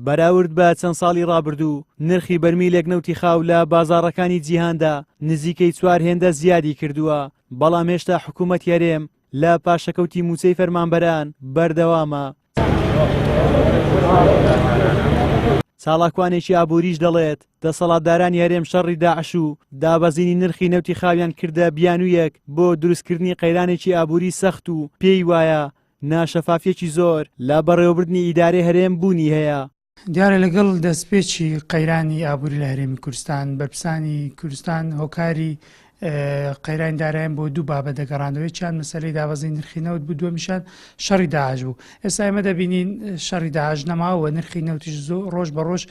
بەراورد بە چەند ساڵی ڕابردوو، نرخی بەرمیلێک نەوتی خاو لە بازاڕەکانی جیهاندا نزیکەی چوار هێندە زیادی کردووە، بەڵام هێشتا حکوومەتی هەرێم لە پاشەکەوتی مووچەی فەرمانبەران بەردەوامە. چالاکوانێکی ئابووریش دەڵێت، دەسەڵاتدارانی هەرێم شەڕی داعش و دابەزینی نرخی نەوتی خاویان کردە بیانوویەک بۆ دروستکردنی قەیرانێکی ئابووری سەخت و پێی وایە ناشەفافیەکی زۆر لە بەڕێوەبردنی ئیدارەی هەرێم بوونی هەیە. دیارە لەگەڵ دەستپێکی قەیرانی ئابووری لە هەرێمی کوردستان، بەرپرسانی کوردستان هۆکاری قەیرانی دارایان بۆ دوو بابەت دەگەڕاندەوە، یەکیان مەسەلەی دابەزینی نرخی نەوت بوو، دووەمیشان شەڕی داعش بوو. ئێستا ئێمە دەبینین شەڕی داعش نەماوە و نرخی نەوتیش ڕۆژ بە ڕۆژ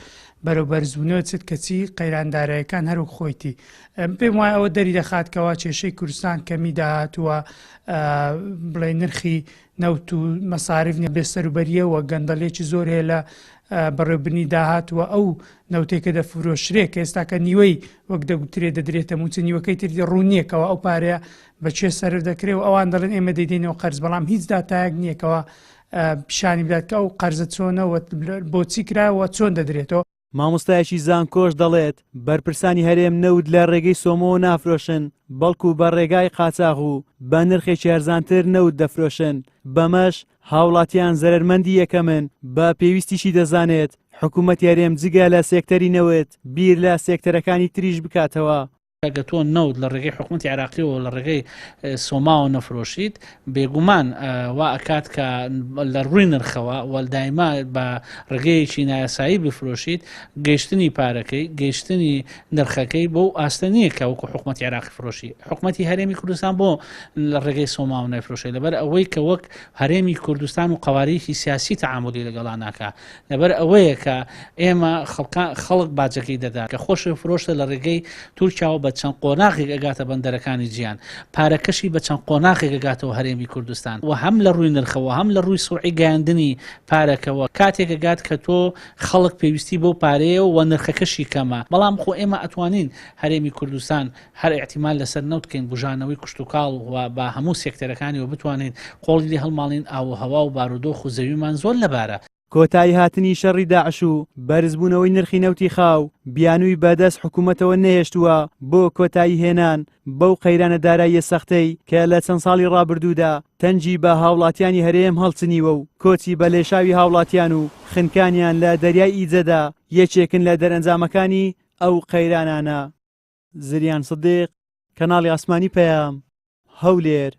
بەرەو بەرزبوونەوە چێت، کەچی قەیران دارایەکان هەر وەک خۆیتی. پێم وایە ئەوە دەری دەخات کەوا کێشەی کوردستان کەمی داهاتووە، بڵێ نرخی نەوت و مەساریف نیە، بێسەروبەرییە و گەندەڵیەکی زۆر هەیە لە بەڕێوبردنی داهات و ئەو نەوتەی کە دەفرۆشرێ کە ئێستاکە نیوەی وەک دەگوترێ دەدرێتە موچە نیوەکەی تری ڕوون نییە کەوا ئەو پارەیە بە کوێ سەرف دەکرێ و ئەوان دەڵێن ئێمە دەیدەینەوە قەرز بەڵام هیچ داتایەک نییە کەوا پیشانی بدات کە ئەو قەرزە چۆنە و بۆچی کرا و چۆن دەدرێتەوە. مامۆستایەکی زانکۆش دەڵێت، بەرپرسانی هەرێم نەوت لە رێگەی سۆمۆوە نافرۆشن، بەڵکو بە رێگای قاچاغ و بە نرخێکی هەرزانتر نەوت دەفرۆشن، بەمەش هاوڵاتیان زەرەرمەندی یەکەمن، بە پێویستیشی دەزانێت حکومەتی هەرێم جگە لە سێکتەری نەوت بیر لە سێکتەرەکانی تریش بکاتەوە. ئەگە تۆ نەوت لە ڕێگەی حکوومەتی عێراقیەوە لە ڕێگەی سۆماوە نەفرۆشیت بێگومان وا ئەکات کە لە ڕووی نرخەوە وەلدایما بە ڕێگەیەکی نایاسایی بفرۆشیت گەیشتنی پارەکەی گەیشتنی نرخەکەی بۆ ئاستە نییە کە وەکو حکوومەتی عێراقی فرۆشی حکوومەتی هەرێمی کوردستان بۆ لە ڕێگەی سۆماوە نایفرۆشێت لەبەر ئەوەی کە وەک هەرێمی کوردستان و قوارەیەکی سیاسی تعاملی لەگەڵا ناکا لەبەر ئەوەیە کە ئێمە خەڵکان خەڵک باجەکەی دەدا کە خۆشی فرۆشتە لە ڕێگەی تورکیاوە بە چەند قۆناغێک ئەگاتە بەندەرەکانی جیان پارەکەشی بە چەند قۆناغێک ئەگاتەوە هەرێمی کوردستان و هەم لە ڕووی نرخەوە هەم لە ڕووی سوڕی گەیاندنی پارەکەوە کاتێک ئەگات کە تۆ خەڵک پێویستی بەو پارەیە و نرخەکەشی کەمە بەڵام خۆ ئێمە ئەتوانین هەرێمی کوردستان هەر ئیعتیماد لەسەر نەوت کەین بوژانەوەی کشتوکاڵ و بە هەموو سێکتەرەکانیەوە بتوانین قۆڵی لێ هەڵماڵین ئاووهەوا و بارودۆخ و زەویمان زۆر لەبارە. کۆتایی هاتنی شەڕی داعش و بەرزبوونەوەی نرخی نەوتی خاو بیانووی بە دەست حکوومەتەوە نەهێشتووە بۆ کۆتایی هێنان بەو قەیرانە داراییە سەختەی کە لە چەند ساڵی ڕابردوودا تەنگی بە هاوڵاتیانی هەرێم هەڵچنیوە و کۆچی بە لێشاوی هاوڵاتیان و خنکانیان لە دەریای ئیجەدا یەکێکن لە دەرئەنجامەکانی ئەو قەیرانانە. زریان سدیق، کەناڵی ئاسمانی پەیام، هەولێر.